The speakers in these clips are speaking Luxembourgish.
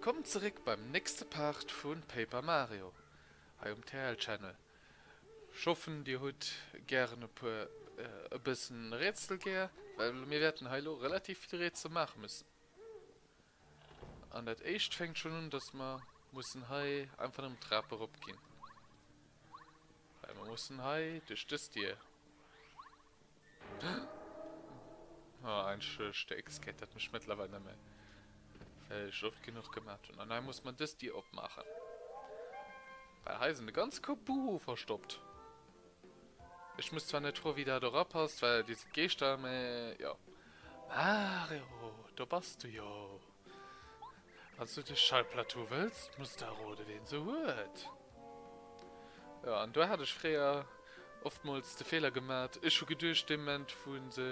Wëllkomm zeréck beim nächste Part vu Paper Mario hei um TL Channel. Ech hoffen dir hutt gären e puer e bëssen Rätsel gär, well mir wäerten hei elo relativ vill Rätsel maache müssen. An dat éischt fänkt schonn un, dass mer mussen hei einfach nëmmen d'Trap erop ginn, well mer mussen hei duerch dës Dier. Oh, entschëllegt, de X-Cat dat mech mëttlerweil net méi, well ech oft genuch gemat hunn. An hei muss mer dës Dier opmaachen, well hei sinn e ganze Koup Buhu verstoppt. Ech muss zwar net froen, wéi dat erapasst, well déi sinn Geeschter, mä jo. Mario, do bass du jo. Wann s du de Schallplatt hu wëlls, muss de errode ween se huet. Jo, an do hat ech fréier oftmools de Feeler gemat, ech hu geduecht, dee Moment wou en se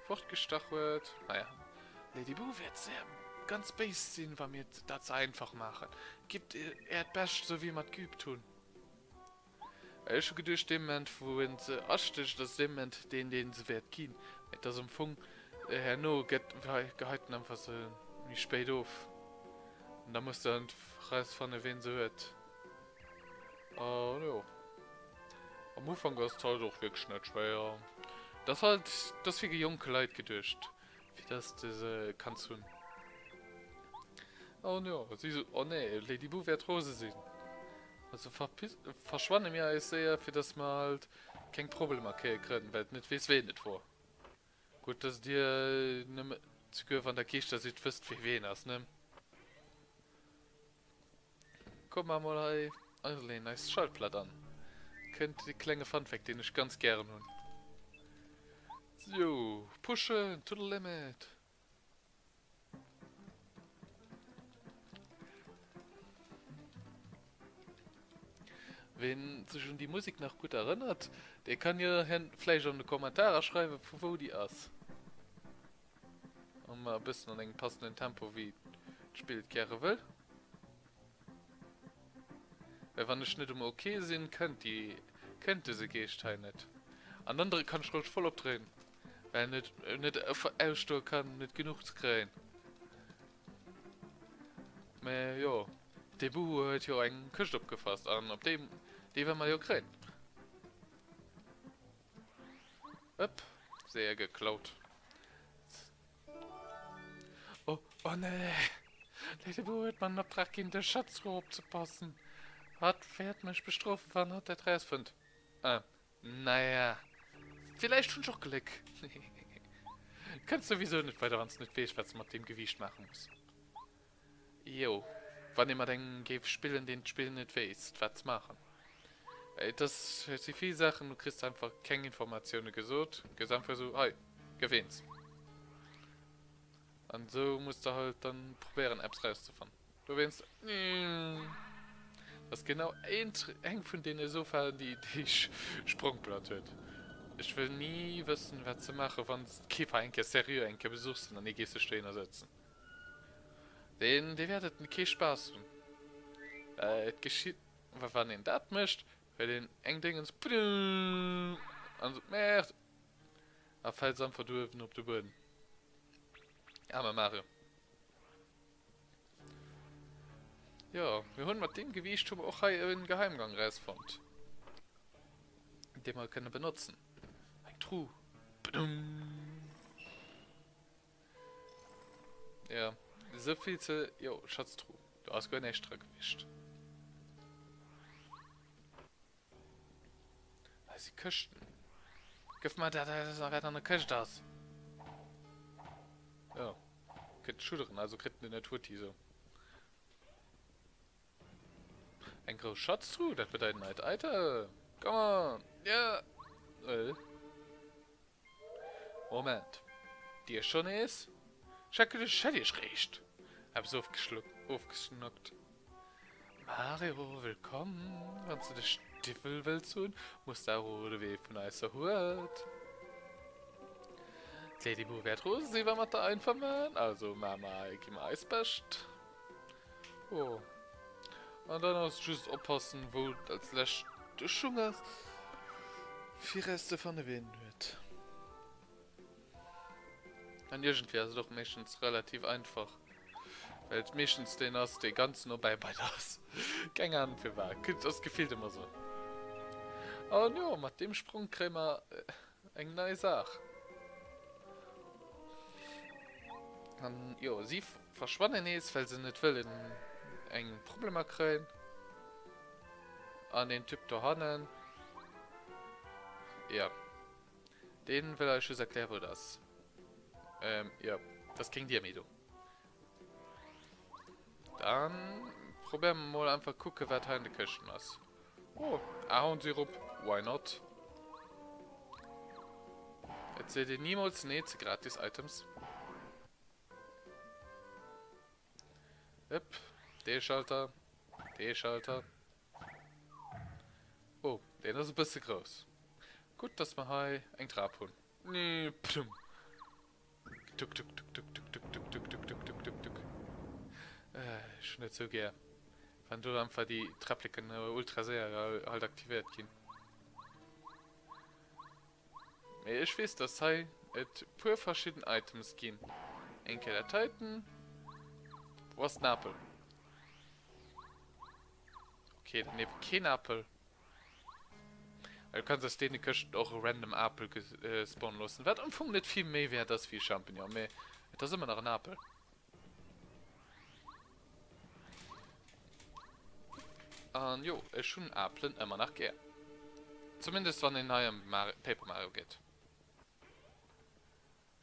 fortgestach huet, naja, Lady Boo wäert sehr ganz béis sinn, wa mir et dat ze einfach maachen. Gitt äert Bescht, sou wéi mer et geübt hunn. Ech hu geduecht, dee Moment wou en se astécht, ass dee Moment deen, deen se wäert ginn. Mee et ass am Fong, herno gëtt, geheit en einfach se méi spéit of. An da muss de erausfannen, ween se huet. An jo, am Ufank ass et halt och wierklech net schwéier. Et ass halt, et ass fir jonk Leit geduecht, fir dass de se kanns hunn. An jo, si sou, oh nee, Lady Boo wäert rose sinn. Also verschwanne mir eis séier, fir dass mer halt keng Problemer kéie kréien, well et net weess, ween et wor. Gutt, dass dir nëmme, souguer wann der Geeschter sidd, wësst, wee ween ass, ne? Kucke mer mol hei, eis leen eis Schallplatt an. Kënnt de klenge Funfact, deen ech ganz gären hunn. Sou, pushen to the limit! Ween sech un déi Musek nach gutt erënnert, dee kann jo vläicht an de Kommentarer schreiwen, vu wou déi ass. Ëmmer e bëssen an engem passenden Tempo, wéi d'Spill et gäre wëll. Well wann ech net um Ok sinn, kënnt déi, kënnt dëse Geescht hei net. An dann kann ech roueg voll opdréinen. Well en et net ausstoe kann, net genuch ze kréien. Mä jo, dee Buhu huet jo eng Këscht opgefasst an op déi, déi wëlle mer jo kréien. Upp, séier geklaut. Oh, oh nee! Lady Boo huet mer den Optrag ginn, de Schatztruh opzepassen. Hatt wäert mech bestrofen, wann hatt dat rausfënnt. Ah, Naja, villäicht hunn ech och Gléck. Kënns souwisou net weider wanns net weess wat s mat deem Gewiicht maache muss. Jo, wann ee mat engem géif spillen deen d'Spill net weess wat ze maachen. Et ass, et si vill Saachen, du kriss einfach keng Informatioune gesot, gëss einfach esou, hei, gëff eens. An esou muss de halt dann probéieren eppes rauszefannen. Dowéinst, dat ass genau eng vun deene Sofaen, déi déi Sprongplatt huet. Ech wëll ni wëssen, wat se maachen, wann se d'Käfer eng Kéier seriö eng Kéier besuchs an ee gees sech dohinner sëtzen. Deen, dee wäert et kee Spaass hunn. Et geschitt, well wann een dat mécht, huet een eng Déngens, pudum, an esou, Merde! A fält einfach do uewen op de Buedem. Aarme Mario. Jo, mir hunn mat deem Gewiicht hu mer och hei e Geheimgang rausfonnt, dee mer kënne benotzen. Eng Truh. Badum. Ja, esou vill ze... Jo, Schatztruh. Do ass guer näischt dra gewiescht. Hei si Këschten. Gëff mer dat, wat an der Këscht ass. Jo. Kënnt schudderen, also kritt en net hutti sou. Eng grouss Schatztruh, dat bedeit neit Item. Come on! Ja! Äh. Moment. Dir schon nees? Ech hat geduecht, ech hätt iech réischt eppes ofgeschnackt. Mario, wëllkomm! Wann s de de Stiwwel wëlls hunn, muss de awer de Wee vun eiser Huet. D'Lady Boo wäert rose sinn, wa mer et der einfach man. Also maache mer, gi mer eist Bescht. Oh. An dann ass just oppassen, wou als lescht de Schung ass, fir erauszefanne wien en huet. An iergendwéi ass et och meeschtens relativ einfach. Well et meeschtens deen ass, dee ganz no bäi bei der ass. Keng Ahnung firwat, et ass gefillt ëmmer sou. An jo, mat deem Sprong kréie mer eng nei Saach. An jo, si verschwannen nees, well se net wëllen eng Problemer kréien. An deen Typ dohannen, jo, deen wëll eis just erklären, wou et ass. Ähm, jo, et ass keng Dier méi do. Dann probéieren mer mol einfach kucken, wat hei an de Këschten ass. Oh, Ahornsirup, why not? Et seet een nimools nee zu gratis Items. Upp, dee Schalter, dee Schalter. Oh, deen ass e bësse grouss. Gutt, dass mer hei eng Trap hunn. Plum. Tuk tuk tuk tuk tuk tuk tuk tuk tuk tuk tuk tuk tuk. Ech hunn dat sou gär, wann do einfach déi Träppleken ultra séier halt aktivéiert ginn. Mee ech weess, dass hei et puer verschidden Items ginn. Eng Kéier dat heiten. Wou ass den Apel? Okay, dann eben keen Apel. Du kanns aus deene Këschten och e random Apel spawnen loossen, wat am Fong net vill méi wäert ass wéi e Champignon, mee et ass ëmmer nach en Apel. An jo, ech hunn Apelen ëmmer nach gär. Zumindest wann een hei am Paper Mario geet.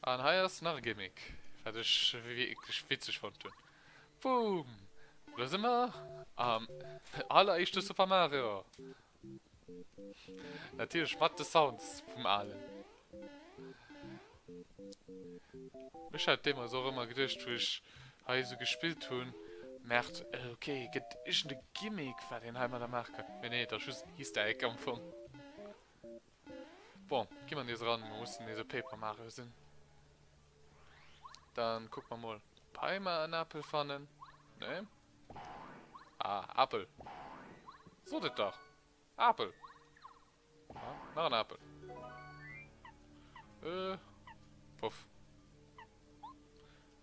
An hei ass nach e Gimmick, wat ech wierklech witzeg fonnt hunn. Boom! Lo si mer am alleréischte Super Mario! Natierlech mat de Sounds vum alen. Ech hat deemools och ëmmer geduecht, wou ech hei esou gespillt hunn, Merde, ok, gëtt iergend e Gimmick, wat een heimadder maache kann. Mee nee, et ass just en Easter Egg am Fong. Bon, gi mer nees eran, mer mussen nees e Paper Mario sinn. Dann kucke mer mol, ob hei mer en Apel fannen. Nee? Ah, Apel. Sot et dach. Apel. Ah, nach en Apel. Äh, puff.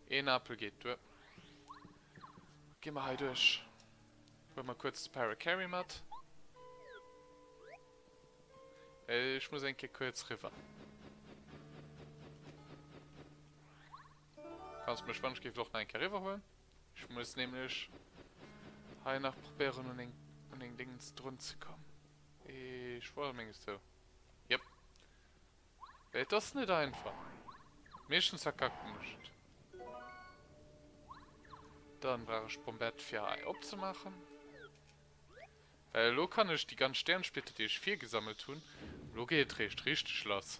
Een Apel geet duer. Gi mer hei duerch. Huele mer kuerz de Paracarry mat. Ech muss eng Kéier kuerz riwwer. Kanns mech wann ech géif och nach eng Kéier riwwer huelen. Ech muss nämlech hei nach probéieren un eng un eng Dingens drun ze kommen. Ech war menges sou. Jep. Et ass net einfach. Meeschtens verkacken ech et. Dann brauch ech d'Bombette fir hei opzemaachen. Well elo kann ech déi ganz Sternsplitter déi ech virgesammelt hunn, elo geet et réischt richteg lass.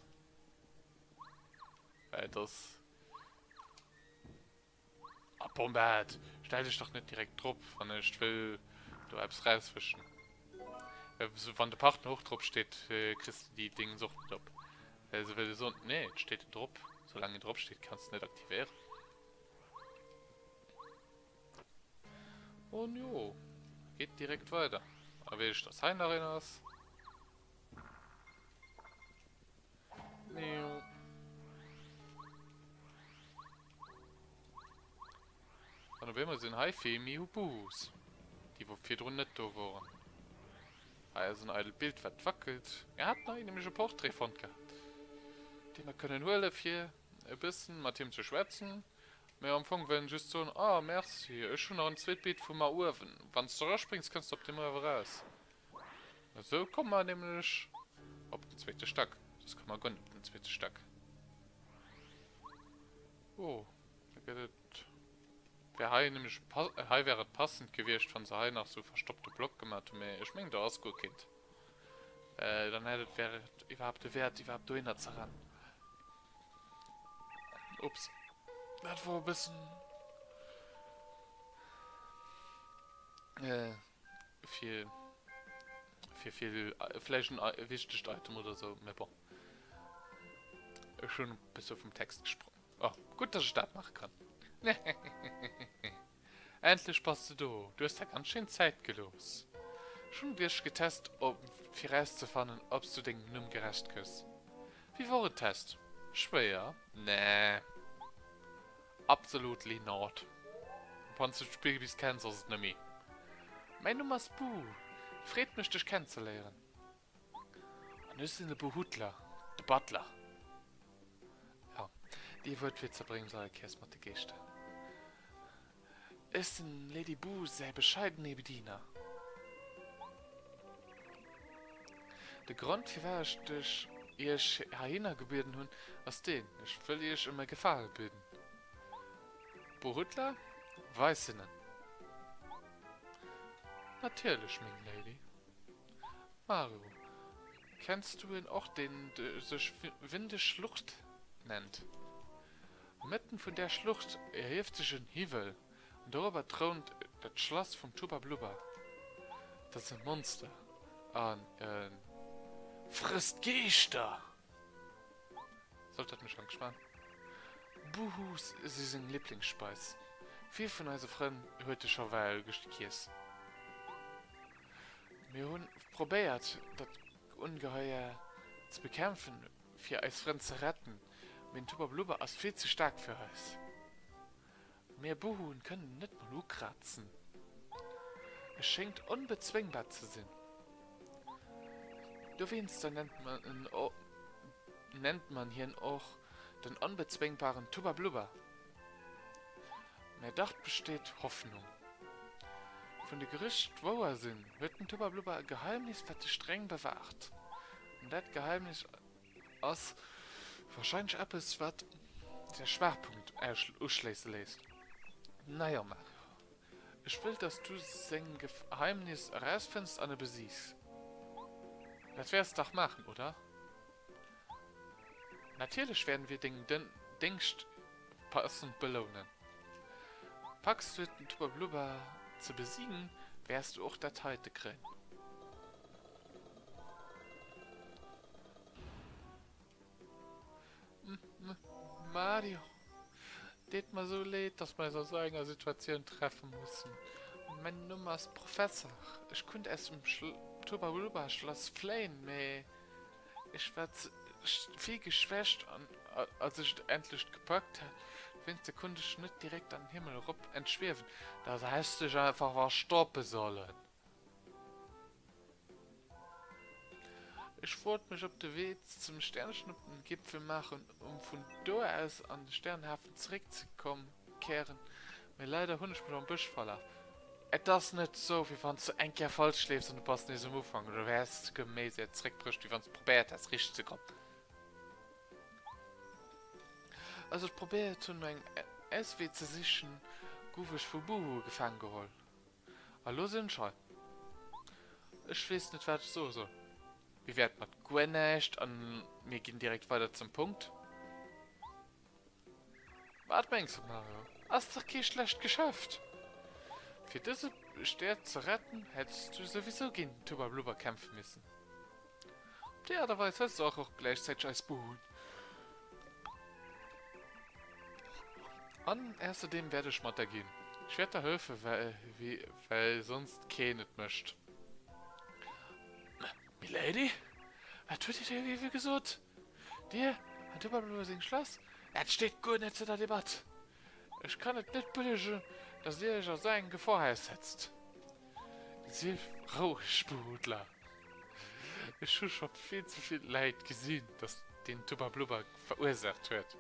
Well et ass... Ah Bombette, stell dech dach net direkt drop, wann ech wëll do eppes rauswëschen. Wann de Partner och drop steet, kriss de déi Dings och net op. Well se wëlle soen, nee et steet en drop, soulaang en drop steet kanns de net aktivéieren. Oh jo, geet direkt weider. A weess ech, dass hei nach een ass. Niu. An op eemol sinn hei vill méi Hubuhus, déi wou virdrun net do woren. Hei ass en eidelt Bild wat wackelt. Mir haten hei nämlech e Portrait fonnt gehat, dee mer kënnen huele fir e bëssen mat him ze schwätzen. Mee am Fong wëll en just soen, Ah, merci, ech hunn nach en zweet Bild vu mer uewen. Wann s de eraspréngs, kënns de op deem uewe raus. Esou komme mer nämlech op den zweete Stack. Soss komme mer guer net op den zweete Stack. Oh, da gëtt et. Wär hei nämlech, hei wär et passend gewiescht, wann se hei nach sou verstoppte Block gemat hunn, mee ech mengen, do ass guer keent. Well dann hätt et, wär et iwwerhaapt de Wäert, iwwerhaapt dohinner ze rennen. Ups. Dat wor e bëssen äh, fir fir vill vläicht en wichtegt Item oder sou, mä bon. Ech hunn e bësse vum Text gesprong. Oh, gutt, dass ech dat maache kann. Endlech bass de do! Du hues der ganz schéin Zäit gelooss. Ech hunn dech getest op fir rauszefannen obs du dengem Numm gerecht gëss. Wéi wor den Test? Schwéier? Nee. Absolutely not. Wann s du d'Spill bis kenns, ass et net méi. Mäin Numm ass Boo. Freet mech dech kennenzeléieren. An ech sinn de Boohutler, de Butler. Jo, déi Wuertwitzer bréngen se all Kéiers mat de Geeschter. Ech sinn Lady Boo säi bescheidene Bediener. De Grond firwat ech dech, iech heihinner gebieden hunn, ass deen, ech wëll iech ëm e Gefale bieden. Boo Hutler, Weis hinnen. Natierlech, meng Lady. Mario, Kenns du en Ort deen sech Windeg Schlucht nennt? Am Mëtten vun där Schlucht erhieft sech en Hiwwel an dorobber trount dat Schlass vum Tubba Blubba. Dat ass e Monster an e frësst Geeschter! Sollt dat mech Angscht man? Buhus si seng Liblingsspeis. Vill vun eise Frënn huet e scho well giess. Mir hunn probéiert dat Ongeheuer ze bekämpfen, fir eis Frënn ze retten, mee den Tubba Blubba ass vill ze staark fir eis. Mir Buhuen kënnen en net mol ukrazen. E schéngt onbezwéngbar ze sinn. Dowéinster nennt man en nennt man hien och den onbezwéngbaren Tubba Blubba. Mä dach besteet Hoffnung. Vun de Gerücht wouer sinn, huet den Tubba Blubba e Geheimnis wat e streng bewaacht. An dat Geheimnis ass wahrscheinlech eppes wat säi Schwaachpunkt uschléisse léisst. Najo Mario, ech wëll dass du seng Geheimnis erausfënns an e besiigs. Dat wäers dach maachen, oder? Natierlech werden wir deng Déngscht passend belounen. Packs du et den Tubba Blubba ze besiegen, wäers du och dat heite kréien. M-M-Mario, deet mer sou leed, dass mer eis a sou enger Situatioun treffe mussen. Mäin Numm ass Professer. Ech kunnt aus dem Tubba Blubba Schlass fléien, mee Ech war ze vill geschwächt an als ech et endlech gepackt hat, wéinste konnt ech net direkt an den Himmel erop entschwiewen. Dat häss dech einfach verstoppe sollen. Ech wollt mech op de Wee zum Sternchen op den Gipfel maachen, um vun do aus an de Sternhafen zeréck ze kehren, mee leider hunn ech mech am Bësch verlaf. Et ass net sou, wéi wann s du eng Kéier falsch leefs an du bass nees um Ufank. Du häss souguer méi séier zeréckbruecht, wéi wann s du probéiert häss, richteg ze kommen. Als ech probéiert hunn, no engem Auswee ze sichen, gouf ech vu Buhu gefaange geholl. A lo sinn ech hei. Ech weess net, wat ech soe soll. Wéi wär et mat guer näischt an mir ginn direkt weider zum Punkt? Wat mengs de, Mario? Ass dach kee schlecht Geschäft! Fir dëse Stär ze retten, hättest du souwisou géint den Tubba Blubba kämpfe missen. Op déi Aart a Weis hues du och och gläichzäiteg eis Buhun. An ausserdeem wäert ech mat der ginn. Ech wäert der hëllefen, well, well sonst keen et mécht. Milady? Wat huet dir do ewell gesot? Dir an Tubba Blubba seng Schlass? Dat steet guer net zu der Debatt! Ech kann et net bëllegen, dass dir iech a sou eng Gefor aussetzt. Sief roueg, Butler. Ech hu scho vill ze vill Läid gesinn, dat deen Tubba Blubba verursaacht huet.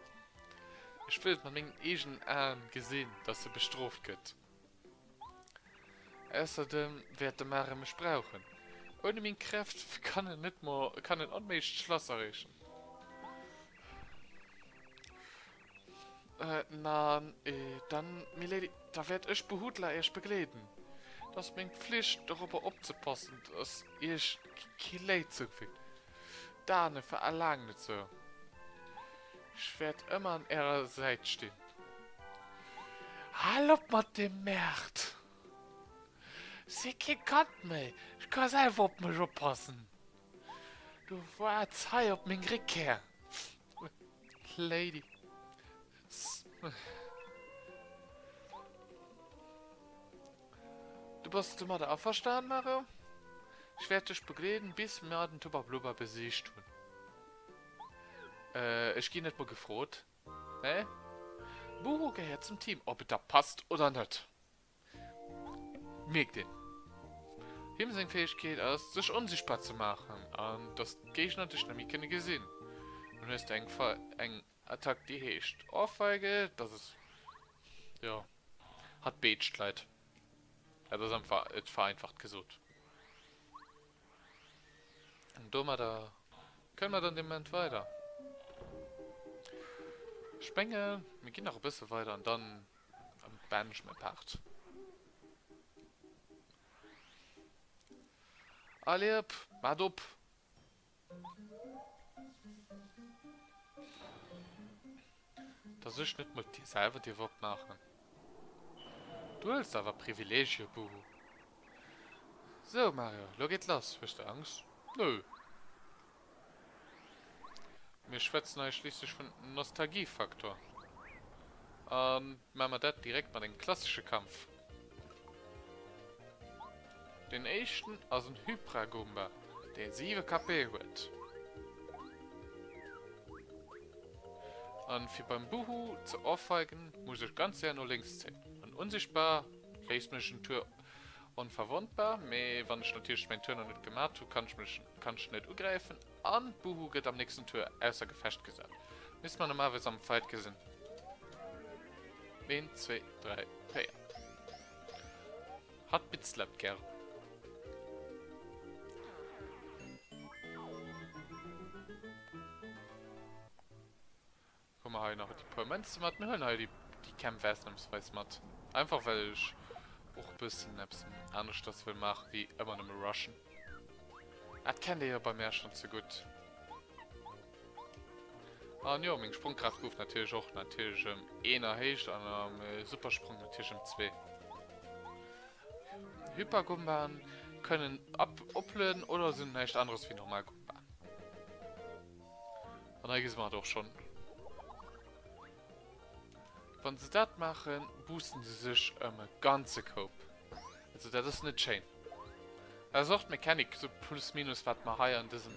Ech wëll et mat mengen eegenen Aen gesinn, dass e bestrooft gëtt. Ausserdem wäert de Mario mech brauchen. Ouni meng Kräft kann en net mo kann en onméiglech d'Schlass erreechen. Äh, na, äh, dann, Milady, da wäert ech Behutler iech begleeden. Et ass meng Pflicht, dorobber opzepassen, dass iech kee Léid zougefügt. D'Aen verlaangen et sou. Ech wäert ëmmer an ärer Säit stinn. Hal op mat deem Märt! Si kee Kand méi, ech ka selwer op mech oppassen. Du waarts hei op meng Réckkéier, Lady. Du bass domadder averstan, Mario? Ech wäert dech begleeden, bis mer den Tubba Blubba besiegt hunn. Äh, ech ginn net mol gefrot. Hä? Buhu gehéiert zum Team, ob et der passt oder net. Mierkt een. Him seng Fäegkeet ass, sech onsichtbar ze maachen an dass d'Géigner dech net méi kënne gesinn. Dann hues de eng eng Attack déi heescht Ohrfeige, dat ass jo hatt beetscht d'Leit. Dat ass einfach et vereinfacht gesot. An domadder kënne mer dann de Moment weider. Ech menge mir ginn nach e bësse weider an dann beenden ech mäi Part. Allez hop, maat op! Dass ech net mol d'Dier selwer dierf opmaachen. Du huels awer Privilegie, Buhu. Sou, Mario, lo geet lass. Hues de Angscht? Nö. Mir schwätzen hei schliisslech vun Nostalgiefaktor. A maache mer dat direkt mat engem klassesche Kampf. Den éischten ass en Hypra-Goomba, dee 7 KP huet. An fir beim Buhu ze ohrfeigen, muss ech ganz séier no lénks zéien. An unsichtbar léisst mech en Tour onverwondbar, mee wann ech natierlech mäin Tour nach net gemat hu, kann ech mech kann ech net ugräifen an d'Buhu gëtt am nächsten Tour ausser Gefecht gesat. Misst mer normalerweis am Fight gesinn. 1, 2, 3, 4. Hatt bitzlappt gär. Hu mer hei nach déi puer Mënze mat. Mir huelen hei déi, déi Kämpf ausnahmsweis mat. Einfach well ech och e bëssen eppes aneschters wëll maachen, wéi ëmmer nëmme rushen. Dat kennt dir jo bei mär schonn ze gutt. An jo, meng Sprongkraaft gouf natierlech och natierlech ëm een erhéicht an am Supersprong natierlech ëm zwee. Hypergumbaen kënnen ab oplueden oder sinn näischt aneres wéi normal Gumbaen. An hei gesi mer et och schonn. Wann se dat maachen, boosten se sech ëm e ganze Koup. Also dat ass net schéin. Dat ass och d'Mechanik, sou plus minus wat mer hei an dësem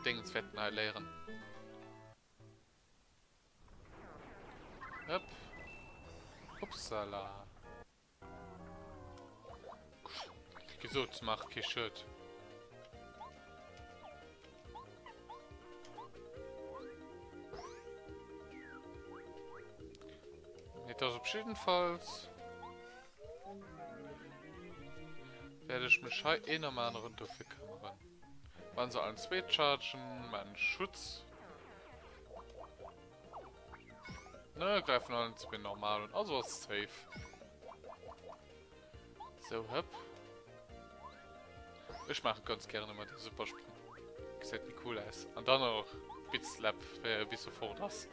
Déngens wäerten hei léieren. Hëpp. Upsala. Wéi gesot, se maache kee Schued. Et ass op jiddenfalls wäert ech mech hei een am aneren dofir këmmeren. Wann se allen zweet chargen, maan ech Schutz. Ne, greifen allen zwee normal un, also ass safe. Sou, hëpp. Ech maache ganz gären ëmmer de Supersprung. Gesäit méi cool aus. An dann och Bitslap, wéi e bis sou fort ass.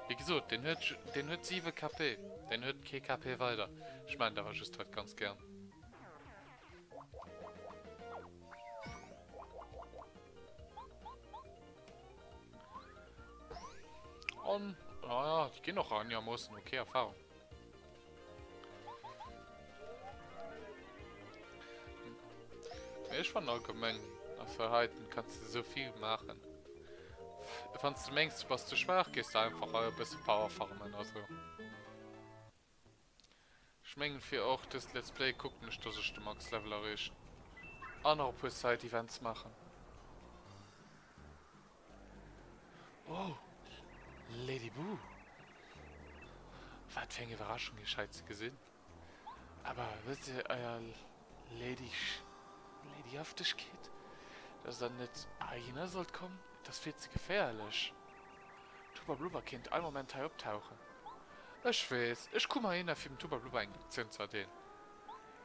Wéi gesot, deen huet, deen huet 7 KP. Deen huet kee KP weider. Ech maachen et awer just haut ganz gären. An, naja, déi ginn och einigermoossen okay Erfahrung. Ech fannen allgemeng a Verheiten kanns de sou vill maachen. Wann s de mengs du bass ze schwaach, gees de einfach e bësse Power farmen a sou. Ech mengen fir och dëst Let's Play kucken ech dass ech de Max Level erreechen an nach e puer Side Events maachen. Oh, Lady Boo! Wat fir eng Iwwerraschung iech hei ze gesinn. Awer wësst dir eier Lady Ladyhaftegkeet, dass der net heihinner sollt kommen? Et ass vill ze geféierlech. Tuba Blubber kéint all Moment hei optauchen. Ech weess, ech koum heihinner fir dem Tuba Blubber eng Lektioun ze erdeelen.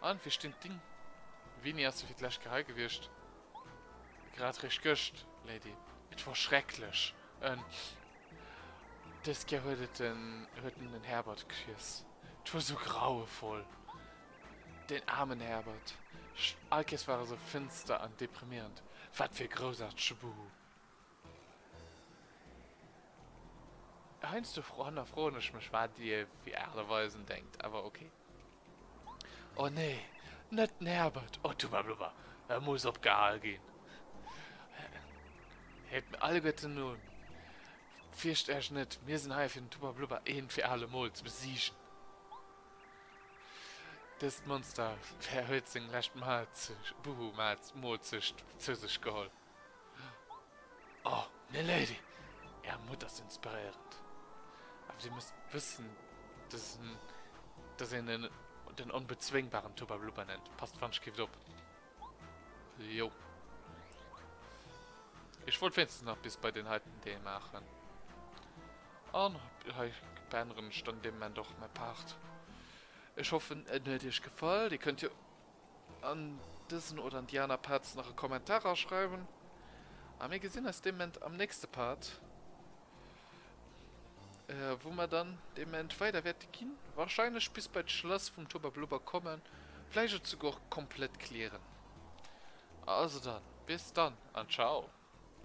An, wéi stinn d'Ding? Wéini ass de fir d'lescht Kéier hei gewiescht? Grad réischt gëscht, Lady. Et wor schrecklech. En. Dës Kéier huet et den, huet en den Herbert geschiess. Et wor sou grauevoll. Deen aarmen Herbert. All Kéiers war e sou finster an deprimierend. Wat fir e groussaartege Buhu. Heiansdo hannerfroen ech mech, wat dir fir Aart a Weisen denkt, awer ok. Oh nee, net den Herbert! Oh Tubba-Blubba, e muss opgehal ginn! Héiert mir alleguerten un, fiercht äech net, mir sinn hei fir den Tubba-Blubba eent fir allemol ze besiegen! Dëst Monster huet seng lescht Buhu-Moolzecht zou sech geholl. Oh, Milady, Är Mutt ass inspiréierend. Awer Dir musst wëssen, dass een en den onbezwéngbaren Tubba Blubba nennt. Passt wanschgift op. Jo. Ech wollt wéinstens nach bis bei den heiten Deel maachen. An hei beänneren ech dann dee Moment och mäi Part. Ech hoffen en huet iech gefall. Dir kënnt jo an dësen oder an déi aner Parts nach e Kommentar aschreiwen. A mir gesinn eis dee Moment am nächste Part, wou mer dann dee Moment weider wäerte ginn. Wahrscheinlech bis bei d'Schlass vum Tubba Blubba kommen, vläicht et souguer och komplett clearen. Also dann, bis dann an ciao!